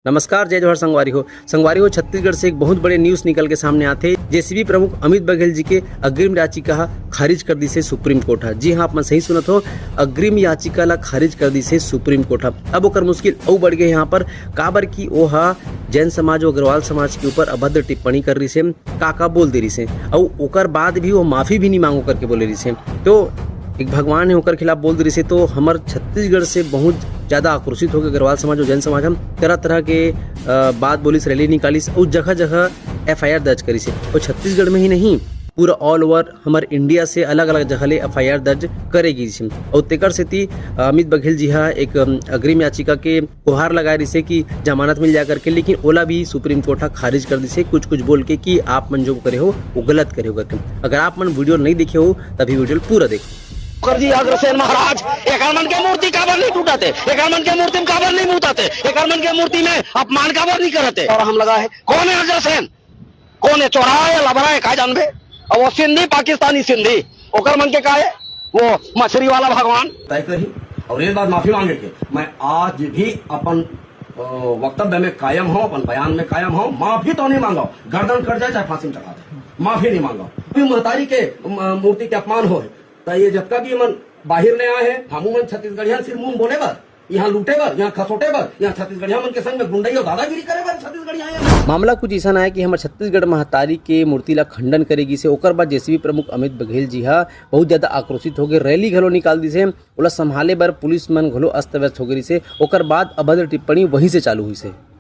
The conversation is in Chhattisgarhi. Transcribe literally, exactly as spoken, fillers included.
नमस्कार, जय जोहार संगवारी हो। संगवारी हो, छत्तीसगढ़ से एक बहुत बड़े न्यूज़ निकल के सामने आथे। जेसीबी प्रमुख अमित बघेल जी के अग्रिम याचिका ह खारिज कर दिसे सुप्रीम कोर्ट ह। जी हाँ, आप मन सही सुनत हो, अग्रिम याचिका ला खारिज कर दिसे सुप्रीम कोर्ट ह। अब ओकर मुश्किल अउ बढ़ गए यहाँ पर, काबर कि ओ ह जैन समाज अउ अग्रवाल समाज के ऊपर अभद्र टिप्पणी कर रिसे, का का बोल दे रिसे, अउ ओकर बाद भी वो माफी भी नहीं मांगो करके बोले रिसे। तो एक भगवान हे ओकर खिलाफ बोल दे रिसे, तो हमर छत्तीसगढ़ से बहुत ज्यादा आक्रोशित होके अग्रवाल समाज अउ जैन समाज हम तरह तरह के, अ, बात बोलिस, रैली निकालिस अउ जगह जगह एफआईआर दर्ज करिस हे। अउ छत्तीसगढ़ में ही नहीं, पूरा ऑल ओवर हमर इंडिया से अलग अलग जगह ले एफआईआर दर्ज करे गिस हे। अउ तेकर सेती, अ, अमित बघेल जी हा एक, अम, अग्रिम याचिका के गुहार लगाए रिसे कि जमानत मिल जाए करके, लेकिन ओला भी सुप्रीम कोर्ट हा खारिज कर दिसे, कुछ कुछ बोल के कि आप मन जो करे हो वो गलत करे हो करके। अगर आप मन वीडियो नहीं देखे हो, तभी वीडियो पूरा देखो। कर जी अग्रसेन महाराज, एकर मन के मूर्ति काबर नहीं टूटत हे? एकर मन के मूर्ति में काबर नहीं मूतत हे? एकर मन के मूर्ति में अपमान काबर नहीं करत हे? और हम लगा है, कौन है अग्रसेन? कौन है? चोरा है, लबरा है, का जानबे? और वो सिंधी, पाकिस्तानी सिंधी, ओकर मन के का है? वो मछली वाला भगवान। तय कही और एक बार माफी मांगे के, मैं आज भी अपन, अ, वक्तव्य में कायम हूँ, अपन बयान में कायम हूँ। माफी तो नहीं मांगो, गर्दन कट जाए चाहे फांसी में चढ़ा दे, माफी नहीं मांगो। भी महतारी के, म-, मूर्ति के अपमान हो, तो ये जतका भी मन बाहर ले आए हैं, हमू मन छत्तीसगढ़िया सिर्फ मुंह बोले बर, यहाँ लूटे बर, यहाँ खसोटे बर, यहाँ छत्तीसगढ़िया मन के संग में गुंडई और दादागिरी करे बर छत्तीसगढ़िया आए हैं। मामला कुछ ऐसा ना है कि हमर छत्तीसगढ़ महतारी के मूर्ति ला खंडन करे गिसे, ओकर बाद जेसीबी प्रमुख अमित बघेल जी हा बहुत ज्यादा आक्रोशित होके रैली घलो निकाल दिसे। ओला संभाले बर पुलिस मन घलो अस्त व्यस्त हो गई से, ओकर बाद अभद्र टिप्पणी वहीं से चालू हुई से।